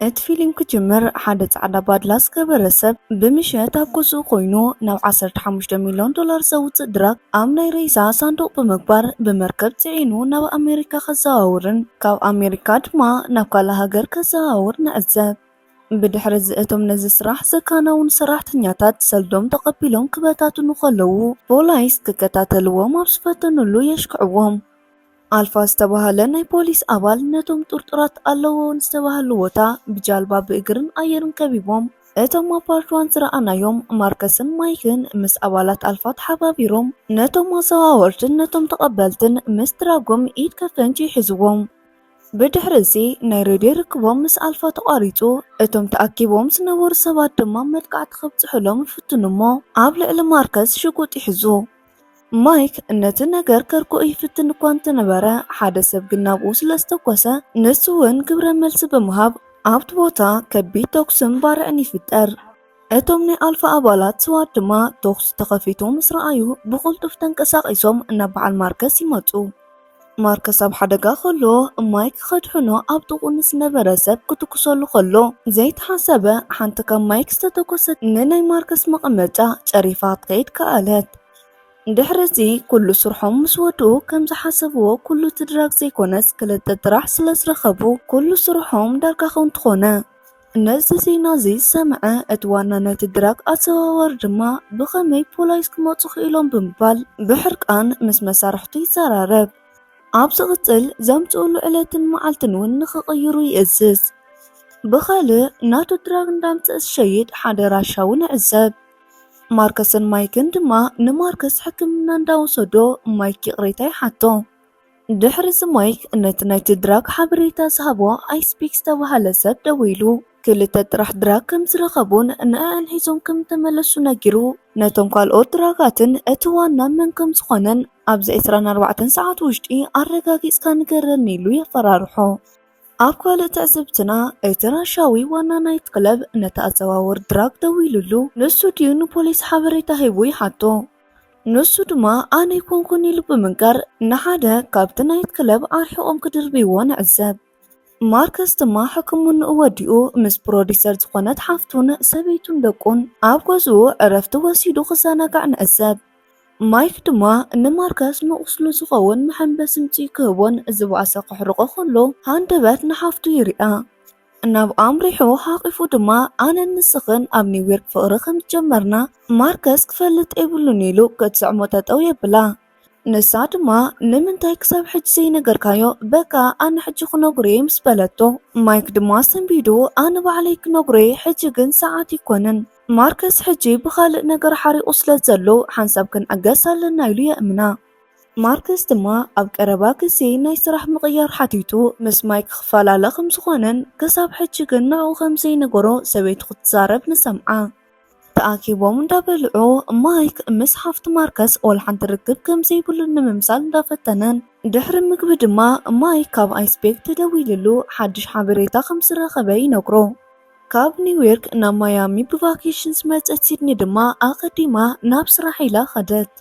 እቲ ፊልም ክጅምር ሓደ ጻዕዳ ባድላ ዝገበረ ሰብ ብምሸት ኣብ ገዝኡ ኮይኑ ናብ ዓሰርተ ሓሙሽተ ሚልዮን ዶላር ዘውጽእ ድራግ ኣብ ናይ ሬሳ ሳንዱቕ ብምግባር ብመርከብ ጽዒኑ ናብ ኣሜሪካ ከዘዋውርን ካብ ኣሜሪካ ድማ ናብ ካልእ ሃገር ከዘዋውር ንዕዘብ። ብድሕሪ እዚ እቶም ነዚ ስራሕ ዘከናውኑ ሰራሕተኛታት ሰልዶም ተቐቢሎም ክበታትኑ ከለዉ ፖላይስ ክከታተልዎም ኣብ ዝፈተኑሉ የሽክዕዎም። ኣልፋ ዝተባህለ ናይ ፖሊስ ኣባል ነቶም ጥርጡራት ኣለዎ ዝተባህሉ ቦታ ብጃልባ ብእግርን ኣየርን ከቢቦም እቶም ኣፓርትዋን ዝረኣናዮም ማርከስን ማይክን ምስ ኣባላት ኣልፋ ተሓባቢሮም ነቶም ኣዘዋወርትን ነቶም ተቐበልትን ምስ ድራጎም ኢድ ከፈንጅ ይሕዝዎም። ብድሕሪ እዚ ናይ ሬድዮ ርክቦም ምስ ኣልፋ ተቋሪጹ። እቶም ተኣኪቦም ዝነበሩ ሰባት ድማ መጥቃዕቲ ከብጽሑሎም ይፍትኑ እሞ ኣብ ልዕሊ ማርከስ ሽጉጥ ይሕዙ። ማይክ ነቲ ነገር ከርክኦ ይፍትን እኳ እንተነበረ ሓደ ሰብ ግን ናብኡ ስለ ዝተኮሰ ንሱ እውን ግብረ መልሲ ብምሃብ ኣብቲ ቦታ ከቢድ ተኩስን ባርዕን ይፍጠር። እቶም ናይ ኣልፋ ኣባላት ስዋት ድማ ተኹሲ ተኸፊቱ ምስ ረኣዩ ብቕልጡፍ ተንቀሳቒሶም ናብ በዓል ማርከስ ይመጹ። ማርከስ ኣብ ሓደጋ ከሎ ማይክ ከድሕኖ ኣብ ጥቕኡ ንዝነበረ ሰብ ክትኩሰሉ ከሎ ዘይተሓሰበ ሓንቲ ካብ ማይክ ዝተተኮሰት ንናይ ማርከስ መቐመጫ ጨሪፋ ክትከይድ ከኣለት። ድሕሪ እዚ ኩሉ ስርሖም ምስ ወድኡ ከም ዝሓሰብዎ ኩሉ እቲ ድራግ ዘይኮነስ ክልተ ጥራሕ ስለ ዝረኸቡ ኩሉ ስርሖም ዳርጋ ከምቲ ኮነ። ነዚ ዜና እዚ ዝሰምዐ እቲ ዋና ናይቲ ድራግ ኣዘዋዋሪ ድማ ብኸመይ ፖላይስ ክመጹ ክኢሎም ብምባል ብሕርቃን ምስ መሳርሕቱ ይዘራረብ። ኣብ ዝቕጽል ዘምጽኡሉ ዕለትን መዓልትን እውን ንኽቕይሩ ይእዝዝ። ብኻልእ ናቱ ድራግ እንዳምጽእ ዝሸይድ ሓደ ራሻዊ ንዕዘብ። ማርከስን ማይክን ድማ ንማርከስ ሕክምና እንዳወሰዶ ማይክ ይቕሬታ ይሓቶ። ድሕሪ እዚ ማይክ ነቲ ናይቲ ድራግ ሓበሬታ ዝሃቦ ኣይስፒክ ዝተባህለ ሰብ ደዊሉ ክልተ ጥራሕ ድራግ ከም ዝረኸቡን ንዕዕን ሒዞም ከም ተመለሱ ነጊሩ ነቶም ካልኦት ድራጋትን እቲ ዋና መን ከም ዝኾነን ኣብዚ ዕስራን ኣርባዕተን ሰዓት ውሽጢ ኣረጋጊጽካ ንገረኒ ኢሉ የፈራርሖ። ኣብ ካልእ ትዕዝብትና እቲ ራሻዊ ዋና ናይት ክለብ ነቲ ኣዘዋወር ድራግ ደዊሉሉ ንሱ ድዩ ንፖሊስ ሓበሬታ ሂቡ ይሓቶ። ንሱ ድማ ኣነ ኣይኮንኩን ኢሉ ብምንጋር ንሓደ ካብቲ ናይት ክለብ ኣርሒቖም ክድርብይዎ ንዕዘብ። ማርከስ ድማ ሕክምንኡ ወዲኡ ምስ ፕሮዲሰር ዝኾነት ሓፍቱን ሰበይቱን ደቁን ኣብ ገዝኡ ዕረፍቲ ወሲዱ ክዘናጋዕ ንዕዘብ። ማይክ ድማ ንማርከስ ንቑስሉ ዝኸውን መሐንበሲ ምጽኡ ክህቦን ዝበኣሰ ክሕርቆ ከሎ ሃንደበት ንሓፍቱ ይሪኣ። ናብ ኣምሪሑ ሓቒፉ ድማ ኣነን ንስኽን ኣብ ኒውዮርክ ፍቕሪ ከም ዝጀመርና ማርከስ ክፈልጥ የብሉን ኢሉ ክትስዕሞ ጠጠው የብላ። ንሳ ድማ ንምንታይ ክሳብ ሕጂ ዘይነገርካዮ በቃ ኣነ ሕጂ ክነግሮ እየ ምስ በለቶ ማይክ ድማ ሰንቢዱ ኣነ ባዕለይ ክነግሮ እየ ሕጂ ግን ሰዓት ኣይኮነን ማርከስ ሕጂ ብኻልእ ነገር ሓሪቑ ስለ ዘሎ ሓንሳብ ክንዕገስ ኣለና ኢሉ የእምና። ማርከስ ድማ ኣብ ቀረባ ግዜ ናይ ስራሕ ምቕያር ሓቲቱ ምስ ማይክ ክፈላለ ከም ዝኾነን ክሳብ ሕጂ ግን ንዕኡ ከም ዘይነገሮ ሰበይቱ ክትዛረብ ንሰምዓ። ተኣኪቦም እንዳበልዑ ማይክ ምስ ሓፍቲ ማርከስ ወላ ሓንቲ ርክብ ከም ዘይብሉ ንምምሳል እንዳፈተነን ድሕሪ ምግቢ ድማ ማይክ ካብ ኣይስቤክ ተደዊልሉ ሓድሽ ሓበሬታ ከም ዝረኸበ ይነግሮ። ካብ ኒውዮርክ ናብ ማያሚ ብቫኬሽን ዝመጸት ሲድኒ ድማ ኣቐዲማ ናብ ስራሕ ኢላ ኸደት።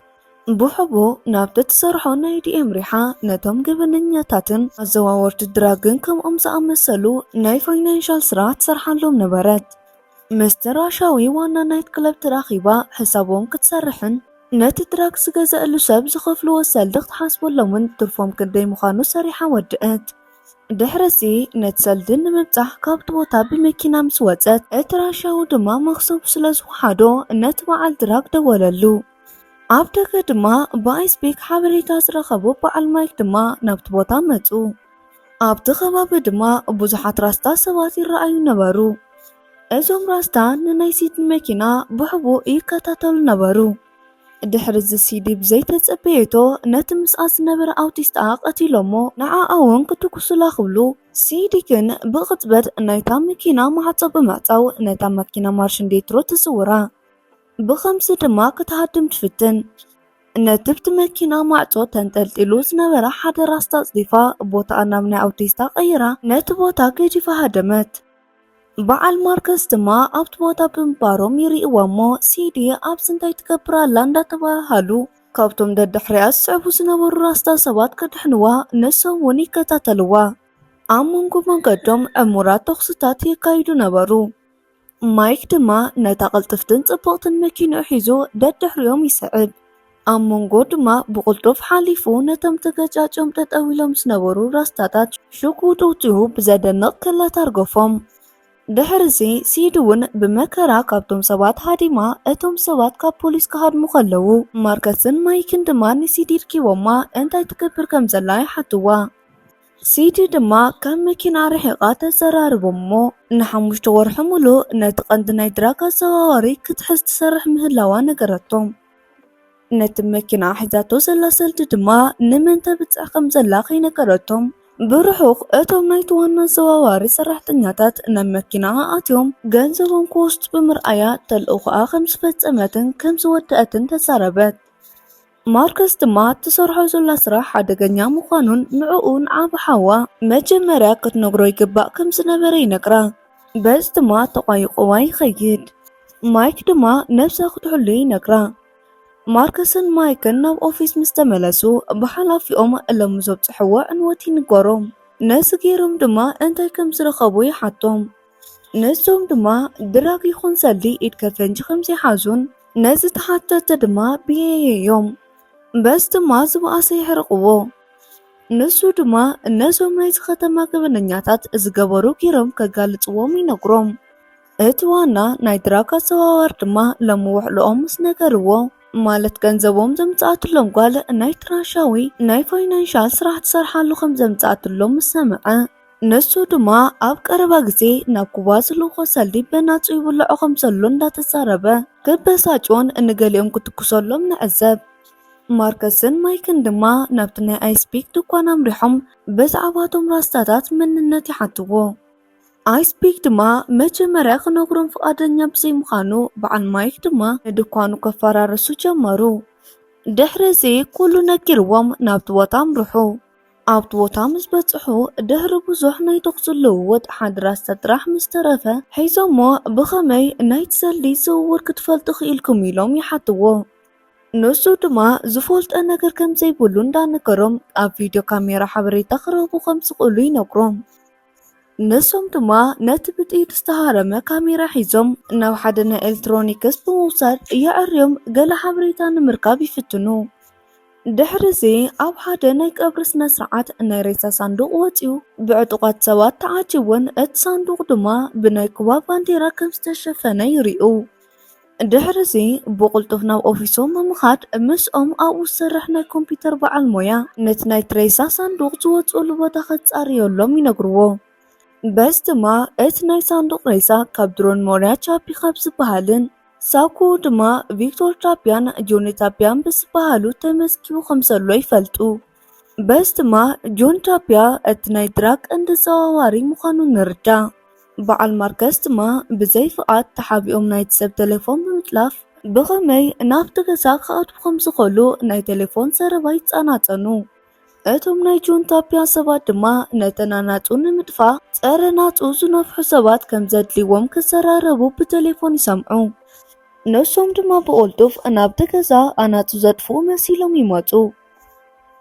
ብሕቡእ ናብቲ ትሰርሖ ናይ ዲኤም ሪሓ ነቶም ገበነኛታትን ኣዘዋወርቲ ድራግን ከምኦም ዝኣመሰሉ ናይ ፋይናንሻል ስራሕ ትሰርሓሎም ነበረት። ምስቲ ራሻዊ ዋና ናይት ክለብ ተራኺባ ሕሳቦም ክትሰርሕን ነቲ ድራግ ዝገዘእሉ ሰብ ዝኸፍልዎ ሰልዲ ክትሓስበሎምን ትርፎም ክንደይ ምዃኑ ሰሪሓ ወድእት። ድሕርዚ ነቲ ሰልዲ ንምብጻሕ ካብቲ ቦታ ብመኪና ምስ ወጸት እቲ ራሻዊ ድማ መኽሰቡ ስለ ዝወሓዶ ነቲ በዓል ድራግ ደወለሉ። ኣብ ደገ ድማ ብኣይስቤክ ሓበሬታ ዝረኸቡ በዓል ማይክ ድማ ናብቲ ቦታ መጹ። ኣብቲ ከባቢ ድማ ብዙሓት ራስታ ሰባት ይረኣዩ ነበሩ። እዞም ራስታ ንናይ ሲድኒ መኪና ብሕቡእ ይከታተሉ ነበሩ። ድሕሪ እዚ ሲዲ ብዘይተጸበየቶ ነቲ ምስኣ ዝነበረ ኣውቲስታ ቀቲሎሞ ንዓኣ እውን ክትኩሱላ ክብሉ ሲዲ ግን ብቕጽበት ናይታ መኪና ማዕጾ ብምዕጻው ነታ መኪና ማርሽ እንዴትሮ ትዝውራ። ብኸምዚ ድማ ክትሃድም ትፍትን። ነቲ ብቲ መኪና ማዕጾ ተንጠልጢሉ ዝነበረ ሓደ ራስታ ኣጽዲፋ ቦታኣ ናብ ናይ ኣውቲስታ ቀይራ ነቲ ቦታ ገዲፋ ሃደመት። በዓል ማርከስ ድማ ኣብቲ ቦታ ብምንባሮም ይርእይዋ እሞ ሲዲ ኣብዚ እንታይ ትገብር ኣላ እንዳተባሃሃሉ ካብቶም ደድሕሪኣ ዝስዕቡ ዝነበሩ ራስታ ሰባት ከድሕንዋ ንሶም እውን ይከታተልዋ። ኣብ መንጎ መንገዶም ዕሙራት ተኹስታት የካይዱ ነበሩ። ማይክ ድማ ነታ ቅልጥፍትን ጽብቕትን መኪንኡ ሒዙ ደድሕሪኦም ይስዕብ። ኣብ መንጎ ድማ ብቕልጡፍ ሓሊፉ ነቶም ተገጫጭዮም ጠጠው ኢሎም ዝነበሩ ራስታታት ሽጉጥ ኣውጺኡ ብዘደንቕ ክለት ኣርገፎም። ድሕሪዚ ሲዲ እውን ብመከራ ካብቶም ሰባት ሃዲማ፣ እቶም ሰባት ካብ ፖሊስ ክሃድሙ ከለዉ ማርከስን ማይክን ድማ ንሲዲ ርኪቦማ እንታይ ትገብር ከም ዘላ ይሓትዋ። ሲዲ ድማ ካብ መኪና ርሒቓ ተዘራርቦም እሞ ንሓሙሽተ ወርሒ ሙሉእ ነቲ ቀንዲ ናይ ድራግ ኣዘዋዋሪ ክትሕዝ ትሰርሕ ምህላዋ ነገረቶም። ነቲ መኪና ሒዛቶ ዘላ ሰልዲ ድማ ንመን ተብጽሕ ከም ዘላ ከይነገረቶም ብርሑቕ እቶም ናይቲ ዋና ኣዘዋዋሪ ሰራሕተኛታት ናብ መኪና ኣትዮም ገንዘቦም ክወስዱ ብምርኣያ ተልእኾኣ ከም ዝፈጸመትን ከም ዝወደአትን ተዛረበት። ማርከስ ድማ ትሰርሖ ዘላ ስራሕ ሓደገኛ ምዃኑን ንዕኡ ንዓቢ ሓዋ መጀመርያ ክትነግሮ ይግባእ ከም ዝነበረ ይነግራ። በዚ ድማ ተቋይቆዋ ይኸይድ። ማይክ ድማ ነብሳ ክትሕሉ ይነግራ። ማርከስን ማይክን ናብ ኦፊስ ምስ ተመለሱ ብሓላፊኦም ሎሚ ዘብጽሕዎ ዕንወት ይንገሮም። ነዚ ገይሮም ድማ እንታይ ከም ዝረኸቡ ይሓቶም። ንሶም ድማ ድራግ ይኹን ሰልዲ ኢድ ከፈንጂ ከም ዘይሓዙን ነዚ ተሓተተ ድማ ብየየዮም። በዚ ድማ ዝበኣሰ የሕርቕዎ። ንሱ ድማ ነዞም ናይዚ ከተማ ገበነኛታት ዝገበሩ ጌሮም ከጋልጽዎም ይነግሮም። እቲ ዋና ናይ ድራግ ኣዘዋዋር ድማ ሎሚ ውዕልኦም ምስ ነገርዎ፣ ማለት ገንዘቦም ዘምጽኣትሎም ጓል ናይ ትራሻዊ ናይ ፋይናንሻል ስራሕ ትሰርሓሉ ከም ዘምጽኣትሎም ምስ ሰምዐ፣ ንሱ ድማ ኣብ ቀረባ ግዜ ናብ ኩባ ዝልእኾ ሰልዲ በናጹ ይብልዖ ከም ዘሎ እንዳተዛረበ ክበሳጭዎን ንገሊኦም ክትኩሰሎም ንዕዘብ። ማርከስን ማይክን ድማ ናብቲ ናይ ኣይስፒክ ድኳን ኣምሪሖም ብዛዕባቶም ራስታታት መንነት ይሓትዎ። ኣይስፒክ ድማ መጀመርያ ክነግሮም ፍቓደኛ ብዘይምዃኑ በዓል ማይክ ድማ ንድኳኑ ከፈራርሱ ጀመሩ። ድሕሪ እዚ ኩሉ ነጊርዎም ናብቲ ቦታ ኣምርሑ። ኣብቲ ቦታ ምስ በጽሑ ድሕሪ ብዙሕ ናይ ተኹሲ ልውውጥ ሓደ ራስታ ጥራሕ ምስ ተረፈ ሒዞሞ ብኸመይ ናይቲ ሰልዲ ዝውውር ክትፈልጡ ክኢልኩም ኢሎም ይሓትዎ። ንሱ ድማ ዝፈልጦ ነገር ከም ዘይብሉ እንዳነገሮም ኣብ ቪድዮ ካሜራ ሓበሬታ ክረኽቡ ከም ዝኽእሉ ይነግሮም። ንሶም ድማ ነቲ ብጥይት ዝተሃረመ ካሜራ ሒዞም ናብ ሓደ ናይ ኤሌክትሮኒክስ ብምውሳድ የዐርዮም ገለ ሓበሬታ ንምርካብ ይፍትኑ። ድሕሪ እዚ ኣብ ሓደ ናይ ቀብሪ ስነ ስርዓት ናይ ሬሳ ሳንዱቕ ወጺኡ ብዕጡቓት ሰባት ተዓጂቡን እቲ ሳንዱቕ ድማ ብናይ ኩባ ባንዴራ ከም ዝተሸፈነ ይርእዩ። ድሕሪ እዚ ብቕልጡፍ ናብ ኦፊሶም ብምኻድ ምስኦም ኣብኡ ዝሰርሕ ናይ ኮምፒውተር በዓል ሞያ ነቲ ናይ ትሬሳ ሳንዱቕ ዝወጽኡሉ ቦታ ከጻርዮሎም ይነግርዎ። በዚ ድማ እቲ ናይ ሳንዱቕ ሬሳ ካብ ድሮን ሞሪያ ቻፒ ካብ ዝበሃልን ሳኩ ድማ ቪክቶር ቻፒያን ጆኒ ቻፒያን ብዝበሃሉ ተመዝጊቡ ከም ዘሎ ይፈልጡ። በዚ ድማ ጆን ቻፒያ እቲ ናይ ድራግ ቀንዲ ዘዋዋሪ ምዃኑ ንርዳእ። በዓል ማርከስ ድማ ብዘይ ፍቓድ ተሓቢኦም ናይቲ ሰብ ቴሌፎን ብምጥላፍ ብኸመይ ናብቲ ገዛ ክኣትዉ ከም ዝኽእሉ ናይ ቴሌፎን ዘረባ ይጸናጸኑ። እቶም ናይ ጆን ቻፒያ ሰባት ድማ ነተን ኣናጹ ንምጥፋእ ጸረ ናጹ ዝነፍሑ ሰባት ከም ዘድልይዎም ክዘራረቡ ብቴሌፎን ይሰምዑ። ንሶም ድማ ብቕልጡፍ ናብቲ ገዛ ኣናጹ ዘጥፍኡ መሲሎም ይመጹ።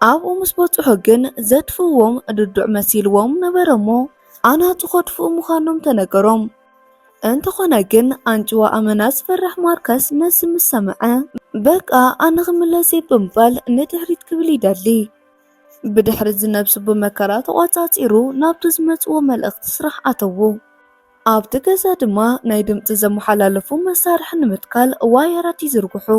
ኣብኡ ምስ በጽሑ ግን ዘጥፍእዎም ርዱእ መሲልዎም ነበረ እሞ ኣናጹ ከጥፍኡ ምዃኖም ተነገሮም። እንተኾነ ግን ኣንጭዋ ኣመና ዝፈርሕ ማርከስ ነዚ ምስ ሰምዐ በቃ ኣነ ክምለስ እየ ብምባል ንድሕሪት ክብል ይደሊ። ብድሕሪ እዚ ነብሱ ብመከራ ተቖጻጺሩ ናብቲ ዝመጽዎ መልእኽቲ ስራሕ ኣተዉ። ኣብቲ ገዛ ድማ ናይ ድምጺ ዘመሓላለፉ መሳርሒ ንምትካል ዋየራት ይዝርግሑ።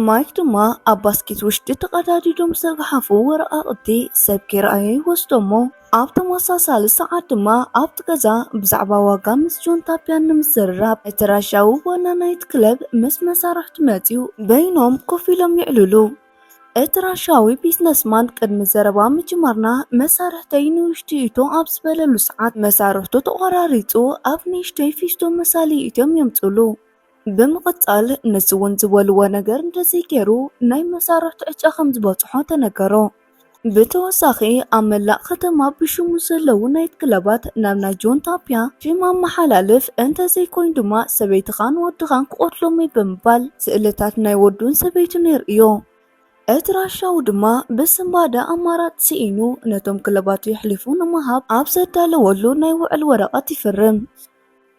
ማይክ ድማ ኣብ ባስኬት ውሽጢ ተቐዳዲዶም ዝተገሓፉ ወረቓቕቲ ሰብ ከይረኣዮ ይወስዶ እሞ ኣብ ተመሳሳሊ ሰዓት ድማ ኣብቲ ገዛ ብዛዕባ ዋጋ ምስ ጆን ታፕያን ንምዝርራብ እቲ ራሻዊ ዋና ናይት ክለብ ምስ መሳርሕቱ መጺኡ በይኖም ኮፍ ኢሎም ይዕልሉ። እቲ ራሻዊ ቢዝነስማን ቅድሚ ዘረባ ምጅማርና መሳርሕተይ ንውሽጢ እቶ ኣብ ዝበለሉ ሰዓት መሳርሕቱ ተቖራሪጹ ኣብ ንእሽተይ ፊስቶ መሳሊ እቶም የምጽሉ። ብምቕጻል ንሱ እውን ዝበልዎ ነገር እንተዘይገይሩ ናይ መሳርሕቱ ዕጫ ከም ዝበጽሖ ተነገሮ። ብተወሳኺ ኣብ መላእ ከተማ ብሽሙ ዘለዉ ናይት ክለባት ናብ ናይ ጆን ታፕያ ሽም ኣመሓላልፍ እንተዘይኮይኑ ድማ ሰበይትኻን ወድኻን ክቐትሎም እዩ ብምባል ስእልታት ናይ ወዱን ሰበይቱን የርእዮ። እቲ ራሻዊ ድማ ብስንባደ ኣማራጺ ስኢኑ ነቶም ክለባቱ የሕሊፉ ንምሃብ ኣብ ዘዳለወሉ ናይ ውዕል ወረቐት ይፍርም።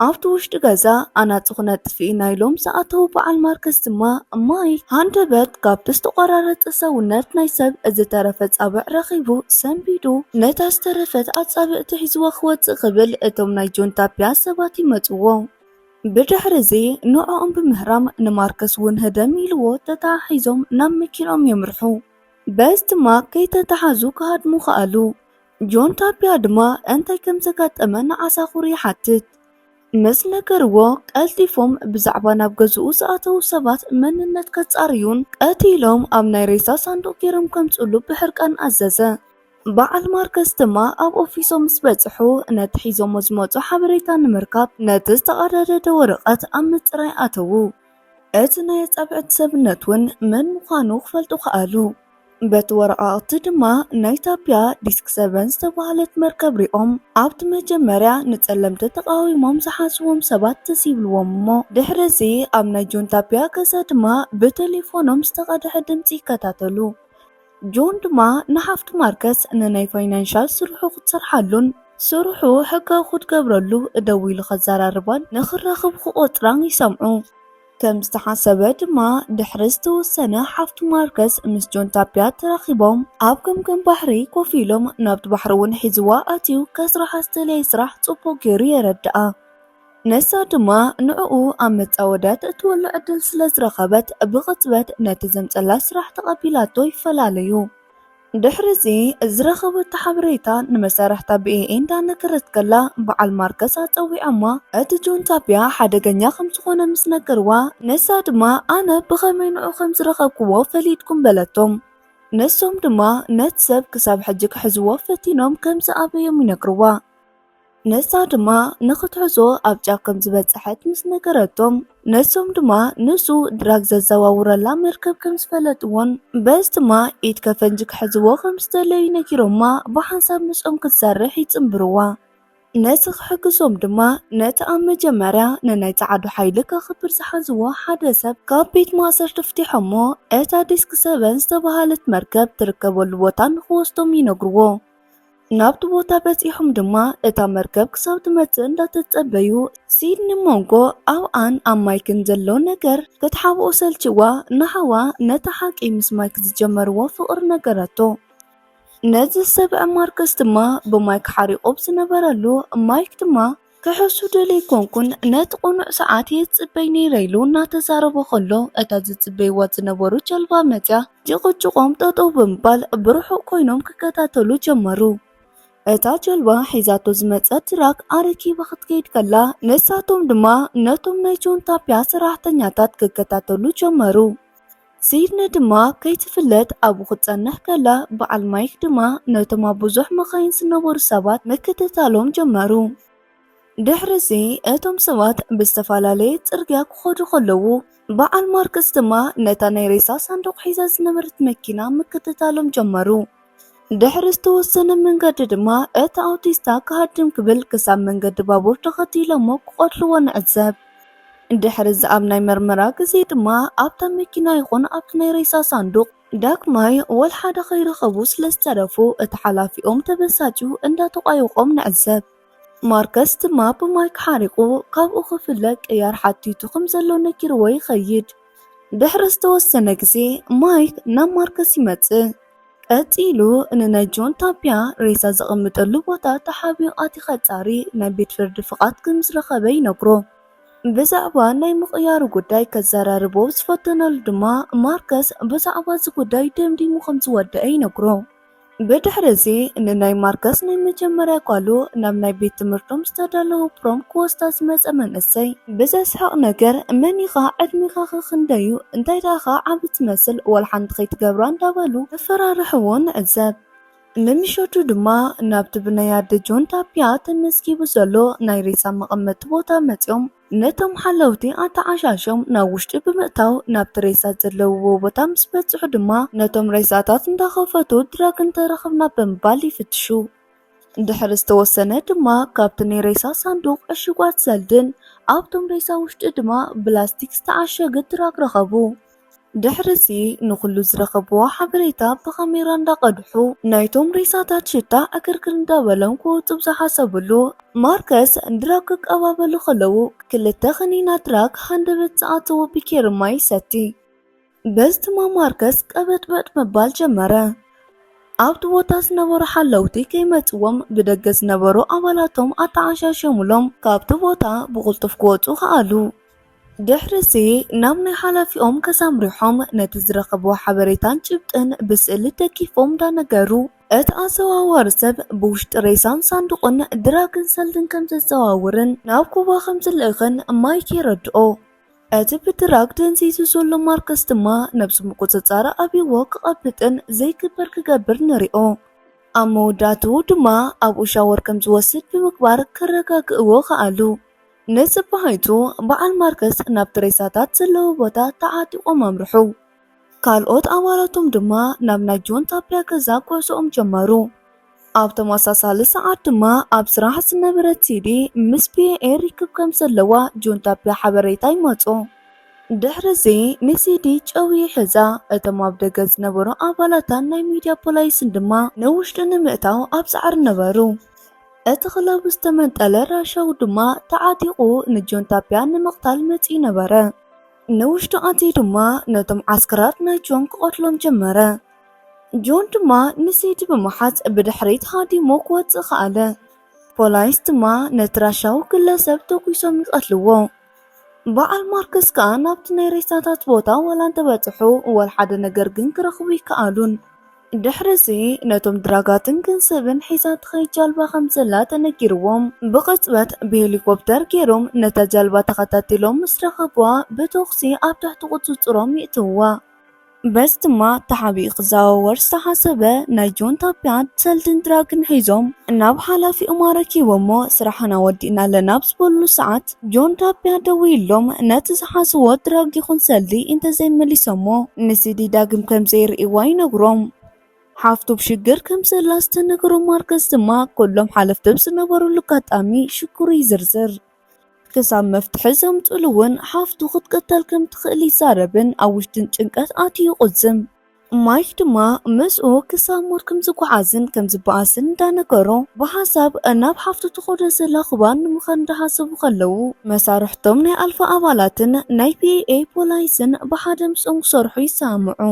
ኣብቲ ውሽጢ ገዛ ኣናጹ ክነጥፍ ኢና ኢሎም ዝኣተዉ በዓል ማርከስ ድማ ማይክ ሃንደበት ካብቲ ዝተቖራረጸ ሰውነት ናይ ሰብ ዝተረፈ ጻብዕ ረኺቡ ሰንቢዱ ነታ ዝተረፈት ኣጻብዕቲ ሒዝዎ ክወጽእ ክብል እቶም ናይ ጆን ታፒያ ሰባት ይመጽዎ። ብድሕሪ እዚ ንዕኦም ብምህራም ንማርከስ እውን ህደም ኢልዎ ተተሓሒዞም ናብ መኪኖም የምርሑ። በዚ ድማ ከይተተሓዙ ክሃድሙ ከኣሉ። ጆን ታፒያ ድማ እንታይ ከም ዘጋጠመ ንዓሳኹር ይሓትት። ምስ ነገርዎ ቀልጢፎም ብዛዕባ ናብ ገዝኡ ዝኣተዉ ሰባት መንነት ከጻርዩን ቀቲሎም ኣብ ናይ ሬሳ ሳንዱቕ ገይሮም ከምጽሉ ብሕርቃን ኣዘዘ። በዓል ማርከስ ድማ ኣብ ኦፊሶም ምስ በጽሑ ነቲ ሒዞሞ ዝመጹ ሓበሬታ ንምርካብ ነቲ ዝተቐዳደደ ወረቐት ኣብ ምጽራይ ኣተዉ። እቲ ናይ ኣጻብዕቲ ሰብነት እውን መን ምዃኑ ክፈልጡ ከኣሉ። በቲ ወረቓቕቲ ድማ ናይ ታፒያ ዲስክ ሰቨን ዝተባህለት መርከብ ሪኦም ኣብቲ መጀመርያ ንጸለምቲ ተቓዊሞም ዝሓዝዎም ሰባት ትዝ ይብልዎም እሞ ድሕሪ እዚ ኣብ ናይ ጆን ታፒያ ገዛ ድማ ብቴሌፎኖም ዝተቐድሐ ድምጺ ይከታተሉ። ጆን ድማ ንሓፍቱ ማርከስ ንናይ ፋይናንሻል ስርሑ ክትሰርሓሉን ስርሑ ሕጋዊ ክትገብረሉ ደዊሉ ከዘራርባን ንኽራኽቡ ክቆጽራን ይሰምዑ። ከም ዝተሓሰበ ድማ ድሕሪ ዝተወሰነ ሓፍቱ ማርከስ ምስ ጆን ታፒያ ተራኺቦም ኣብ ገምገም ባሕሪ ኮፍ ኢሎም ናብቲ ባሕሪ እውን ሒዝዋ ኣትዩ ከስርሓ ዝተለየ ስራሕ ጽቡቕ ገይሩ የረድኣ። ነሳ ድማ ንዕኡ ኣብ መጻወድያ ተእትወሉ ዕድል ስለ ዝረኸበት ብቕጽበት ነቲ ዘምጸላ ስራሕ ተቐቢላቶ ይፈላለዩ። ድሕሪ እዚ ዝረኸበቶ ሓበሬታ ንመሳርሕታ ቢኤኤ እንዳነገረት ከላ በዓል ማርከስ ኣጸዊዖማ እቲ ጆን ታፒያ ሓደገኛ ከም ዝኾነ ምስ ነገርዋ ነሳ ድማ ኣነ ብኸመይ ንዑ ከም ዝረኸብክዎ ፈሊጥኩም በለቶም። ነሶም ድማ ነቲ ሰብ ክሳብ ሕጂ ክሕዝዎ ፈቲኖም ከም ዝኣበዮም ይነግርዋ። ነሳ ድማ ንኽትሕዞ ኣብ ጫፍ ከም ዝበጽሐት ምስ ነገረቶም ነሶም ድማ ንሱ ድራግ ዘዘዋውረላ መርከብ ከም ዝፈለጥዎን በዚ ድማ ኢድ ከፈንጂ ክሕዝዎ ከም ዝደለዩ ነጊሮማ ብሓንሳብ ምስኦም ክትሰርሕ ይጽንብርዋ። ነዚ ክሕግዞም ድማ ነቲ ኣብ መጀመርያ ንናይ ጸዓዱ ሓይሊ ከኽብር ዝሓዝዎ ሓደ ሰብ ካብ ቤት ማእሰርቲ ፍቲሖሞ እታ ዲስክ ሰቨን ዝተባሃለት መርከብ ትርከበሉ ቦታ ንኽወስዶም ይነግርዎ። ናብቲ ቦታ በጺሖም ድማ እታ መርከብ ክሳብ ትመጽእ እንዳተጸበዩ ሲድኒ ሞንጎ ኣብኣን ኣብ ማይክን ዘሎ ነገር ክትሓብኦ ሰልችዋ ንሓዋ ነቲ ሓቂ ምስ ማይክ ዝጀመርዎ ፍቕሪ ነገረቶ። ነዚ ዝሰምዐ ማርከስ ድማ ብማይክ ሓሪቑ ብዝነበረሉ ማይክ ድማ ክሕሱ ደልየ ኣይኮንኩን ነቲ ቅኑዕ ሰዓት እየ ዝጽበይ ነይረ ኢሉ እናተዛረበ ከሎ እታ ዝጽበይዋ ዝነበሩ ጀልባ መጽያ ጭቕጭቖም ጠጠው ብምባል ብርሑቕ ኮይኖም ክከታተሉ ጀመሩ። እታ ጀልባ ሒዛቶ ዝመጸት ድራክ ኣረኪባ ክትከይድ ከላ ንሳቶም ድማ ነቶም ናይ ጆን ታፒያ ሰራሕተኛታት ክከታተሉ ጀመሩ። ሲድኒ ድማ ከይትፍለጥ ኣብኡ ክትጸንሕ ከላ በዓል ማይክ ድማ ነቶም ኣብ ብዙሕ መኻይን ዝነበሩ ሰባት ምክትታሎም ጀመሩ። ድሕሪ እዚ እቶም ሰባት ብዝተፈላለየ ጽርግያ ክኸዱ ከለዉ በዓል ማርከስ ድማ ነታ ናይ ሬሳ ሳንዱቕ ሒዛ ዝነበረት መኪና ምክትታሎም ጀመሩ። ድሕሪ ዝተወሰነ መንገዲ ድማ እቲ ኣውቲስታ ክሃድም ክብል ክሳብ መንገዲ ባቡር ተኸቲሎሞ ክቐትልዎ ንዕዘብ። ድሕሪ እዚ ኣብ ናይ መርመራ ግዜ ድማ ኣብታ መኪና ይኹን ኣብቲ ናይ ሬሳ ሳንዱቕ ዳግማይ ወላ ሓደ ከይረኸቡ ስለ ዝተረፉ እቲ ሓላፊኦም ተበሳጭዩ እንዳተቋየቖም ንዕዘብ። ማርከስ ድማ ብማይክ ሓሪቑ ካብኡ ክፍለ ቅያር ሓቲቱ ከም ዘሎ ነጊርዎ ይኸይድ። ድሕሪ ዝተወሰነ ግዜ ማይክ ናብ ማርከስ ይመጽእ። ቀጺሉ ንናይ ጆን ታፒያ ሬሳ ዘቐምጠሉ ቦታ ተሓቢኡ ኣትዩ ከጻሪ ናይ ቤት ፍርዲ ፍቓድ ከም ዝረኸበ ይነግሮ። ብዛዕባ ናይ ምቕያሩ ጉዳይ ከዘራርቦ ዝፈተነሉ ድማ ማርከስ ብዛዕባ እዚ ጉዳይ ደምዲሙ ከም ዝወደአ ይነግሮ። ብድሕሪ እዚ ንናይ ማርከስ ናይ መጀመርያ ጓሉ ናብ ናይ ቤት ትምህርቶም ዝተዳለወ ፕሮም ክወስዳ ዝመጸ መንእሰይ ብዘስሕቕ ነገር መን ኢኻ ዕድሜኻ ከ ክንደዩ እንታይ ደኣ ኢኻ ዓቢ ትመስል ወላ ሓንቲ ከይትገብራ እንዳበሉ ከፈራርሕዎ ንዕዘብ። ንምሸቱ ድማ ናብቲ ብናይ ኣደ ጆን ታፒያ ተመዝጊቡ ዘሎ ናይ ሬሳ መቐመጢ ቦታ መጺኦም ነቶም ሓለውቲ ኣተዓሻሾም ናብ ውሽጢ ብምእታው ናብቲ ሬሳ ዘለውዎ ቦታ ምስ በጽሑ ድማ ነቶም ሬሳታት እንዳኸፈቱ ድራግ እንተረኸብና ብምባል ይፍትሹ። ድሕሪ ዝተወሰነ ድማ ካብቲ ናይ ሬሳ ሳንዱቕ ዕሹጓት ሰልድን ኣብቶም ሬሳ ውሽጢ ድማ ብላስቲክ ዝተዓሸገ ድራግ ረኸቡ። ድሕርዚ ንኹሉ ዝረኸብዎ ሓበሬታ ብካሜራ እንዳቐድሑ ናይቶም ሬሳታት ሽታ ዕክርክር እንዳበሎም ክወፁ ብዝሓሰብሉ፣ ማርከስ ድራግ ክቀባበሉ ከለዉ ክልተ ከኒና ድራግ ሃንደበት ዝኣተዎ ቢኬር ማይ ይሰቲ። በዚ ድማ ማርከስ ቀበጥበጥ ምባል ጀመረ። ኣብቲ ቦታ ዝነበሩ ሓለውቲ ከይመጽዎም ብደገ ዝነበሩ ኣባላቶም ኣተዓሻሸሙሎም ካብቲ ቦታ ብቕልጡፍ ክወጹ ከኣሉ። ድሕርዚ ናብ ናይ ሓላፊኦም ገዛ ኣምሪሖም ነቲ ዝረኸብዎ ሓበሬታን ጭብጥን ብስእሊ ደጊፎም እንዳነገሩ፣ እቲ ኣዘዋዋሪ ሰብ ብውሽጢ ሬሳን ሳንዱቕን ድራግን ሰልድን ከም ዘዘዋውርን ናብ ኩባ ከም ዝልእኽን ማይክ የረድኦ። እቲ ብድራግ ደንዚዙ ዘሎ ማርከስ ድማ ነብሱ ምቁጽጻር ኣብይዎ ክቐብጥን ዘይግበር ክገብር ንሪኦ። ኣብ መወዳእትኡ ድማ ኣብኡ ሻወር ከም ዝወስድ ብምግባር ከረጋግእዎ ከኣሉ። ነዚ ብሃይቱ በዓል ማርከስ ናብቲ ሬሳታት ዘለዎ ቦታ ተዓጢቖም ኣምርሑ። ካልኦት ኣባላቶም ድማ ናብ ናይ ጆን ታፒያ ገዛ ጉዕዞኦም ጀመሩ። ኣብ ተመሳሳሊ ሰዓት ድማ ኣብ ስራሕ ዝነበረት ሲዲ ምስ ፒኤ ርክብ ከም ዘለዋ ጆን ታፒያ ሓበሬታ ይመጾ። ድሕርዚ ንሲዲ ጨው ይሕዛ። እቶም ኣብ ደገ ዝነበሩ ኣባላታን ናይ ሚድያ ፖላይስን ድማ ንውሽጢ ንምእታው ኣብ ጻዕሪ ነበሩ። እቲ ክለቡ ዝተመንጠለ ራሻዊ ድማ ተዓጢቑ ንጆን ታፒያ ንምቕታል መጺኡ ነበረ። ንውሽጢ ኣትዩ ድማ ነቶም ዓስከራት ናይ ጆን ክቐትሎም ጀመረ። ጆን ድማ ንሲዲ ብምሓዝ ብድሕሪት ሃዲሞ ክወጽእ ከኣለ። ፖላይስ ድማ ነቲ ራሻዊ ግለሰብ ተኩሶም ይቐትልዎ። በዓል ማርከስ ከኣ ናብቲ ናይ ሬሳታት ቦታ ዋላ እንተበጽሑ ዋላ ሓደ ነገር ግን ክረኽቡ ይከኣሉን። ድሕርዚ ነቶም ድራጋትን ገንዘብን ሒዛ ትኸይድ ጃልባ ከም ዘላ ተነጊርዎም። ብቕጽበት ብሄሊኮፕተር ገይሮም ነታ ጃልባ ተኸታቲሎም ምስ ረኸብዋ ብተኹሲ ኣብ ትሕቲ ቁጽጽሮም ይእትውዋ። በዚ ድማ ተሓቢኡ ክዘዋወር ዝተሓሰበ ናይ ጆን ታፒያ ሰልድን ድራግን ሒዞም ናብ ሓላፊኦም ኣረኪቦሞ ስራሕና ወዲእና ኣለና ኣብ ዝበሉ ሰዓት ጆን ታፒያ ደዊሎም ነቲ ዝሓዝዎ ድራግ ይኹን ሰልዲ እንተዘይመሊሶሞ ንሲዲ ዳግም ከም ዘይርእይዋ ይነግሮም። ሓፍቱ ብሽግር ከም ዘላ ዝተነግሮ ማርከስ ድማ ኩሎም ሓለፍቲ ኣብ ዝነበሩሉ ኣጋጣሚ ሽግሩ ይዝርዝር። ክሳብ መፍትሒ ዘምፅሉ እውን ሓፍቱ ክትቅተል ከም ትኽእል ይዛረብን ኣብ ውሽጥን ጭንቀት ኣትዩ ይቑዝም። ማይክ ድማ ምስኡ ክሳብ ሞት ከም ዝጓዓዝን ከም ዝበኣስን እንዳነገሮ ብሓሳብ ናብ ሓፍቱ ትኸዶ ዘላ ክባን ንምዃን እንዳሓሰቡ ከለዉ መሳርሕቶም ናይ ኣልፋ ኣባላትን ናይ ፒኤ ፖላይስን ብሓደ ምስኦም ክሰርሑ ይሰማምዑ።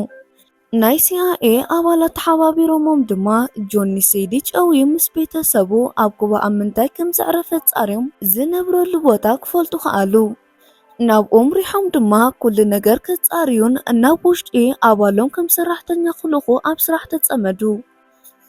ናይ ሲኣይኤ ኣባላት ተሓባቢሮሞም ድማ ጆኒ ሴዲ ጨውዩ ምስ ቤተሰቡ ኣብ ኩባ ኣብ ምንታይ ከም ዘዕረፈ ጻርዮም ዝነብረሉ ቦታ ክፈልጡ ከኣሉ። ናብኡ ኣምሪሖም ድማ ኩሉ ነገር ከጻርዩን ናብ ውሽጢ ኣባሎም ከም ሰራሕተኛ ክልእኹ ኣብ ስራሕ ተጸመዱ።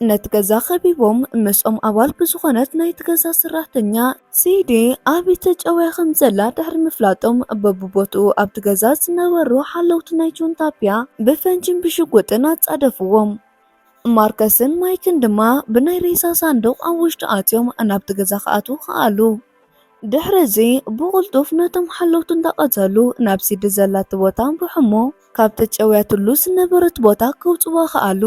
ነቲ ገዛ ከቢቦም ምስኦም ኣባል ብዝኾነት ናይቲ ገዛ ሰራሕተኛ ሲዲ ኣበይ ተጨውያ ከም ዘላ ድሕሪ ምፍላጦም በብቦትኡ ኣብቲ ገዛ ዝነበሩ ሓለውቲ ናይ ጆን ታፒያ ብፈንጅን ብሽጉጥን ኣጻደፍዎም። ማርከስን ማይክን ድማ ብናይ ሬሳ ሳንዱቕ ኣብ ውሽጢ ኣትዮም ናብቲ ገዛ ክኣትዉ ከኣሉ። ድሕሪ እዚ ብቕልጡፍ ነቶም ሓለውቲ እንዳቐተሉ ናብ ሲዲ ዘላቶ ቦታ ኣምርሑ እሞ ካብ ተጨውያትሉ ዝነበረት ቦታ ከውፅዋ ከኣሉ።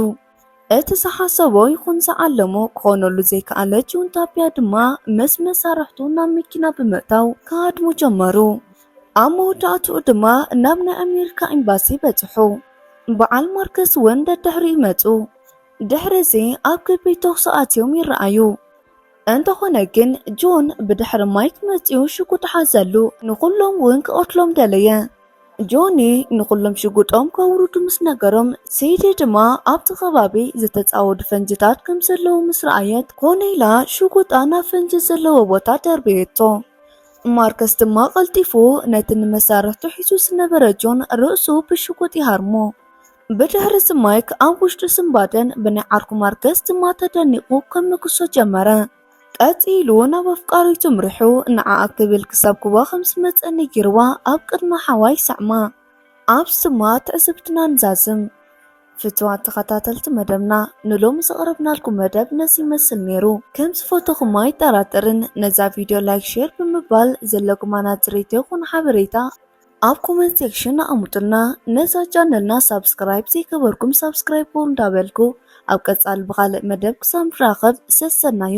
እቲ ዝሓሰቦ ይኹን ዝዓለሞ ክኾነሉ ዘይከኣለ ጆን ታፒያ ድማ ምስ መሳርሕቱ ናብ መኪና ብምእታው ክሃድሙ ጀመሩ። ኣብ መወዳእትኡ ድማ ናብ ናይ ኣሜሪካ ኤምባሲ በፅሑ። በዓል ማርከስ እውን ደድሕሪኡ መፁ። ድሕሪ እዚ ኣብ ከቢድ ተኹሲ ኣትዮም ይረኣዩ። እንተኾነ ግን ጆን ብድሕሪ ማይክ መፂኡ ሽጉጥ ሓዘሉ። ንኹሎም እውን ክቐትሎም ደለየ። ጆኒ ንኹሎም ሽጉጦም ከውርዱ ምስ ነገሮም፣ ሴዲ ድማ ኣብቲ ከባቢ ዝተፃወዱ ፈንጅታት ከም ዘለዉ ምስ ረኣየት ኮነ ኢላ ሽጉጣ ናብ ፈንጂ ዘለዎ ቦታ ደርበየቶ። ማርከስ ድማ ቀልጢፉ ነቲ ንመሳርሕቱ ሒዙ ዝነበረ ጆን ርእሱ ብሽጉጥ ይሃርሞ። ብድሕሪ እዚ ማይክ ኣብ ውሽጢ ስንባደን ብናይ ዓርኩ ማርከስ ድማ ተደኒቑ ከምግሶ ጀመረ። ቀጺሉ ናብ ኣፍቃሪቱ ምርሑ ንዓኣ ክብል ክሳብ ኩባ ከም ዝመጸ ነጊርዋ ኣብ ቅድሚ ሓዋ ይሰዕማ። ኣብዚ ድማ ትዕዝብትና ንዛዝም። ፍትዋት ተኸታተልቲ መደብና ንሎሚ ዘቕረብናልኩም መደብ ነዚ ይመስል ነይሩ። ከም ዝፈተኹም ኣይጠራጠርን። ነዛ ቪድዮ ላይክ ሼር ብምባል ዘለኩም ኣናጽሪት ይኹን ሓበሬታ ኣብ ኮመንት ሴክሽን ኣቐምጡልና። ነዛ ቻነልና ሳብስክራይብ ዘይገበርኩም ሳብስክራይብ እንዳበልኩ ኣብ ቀጻሊ ብኻልእ መደብ ክሳብ ንራኸብ ሰሰናዩ።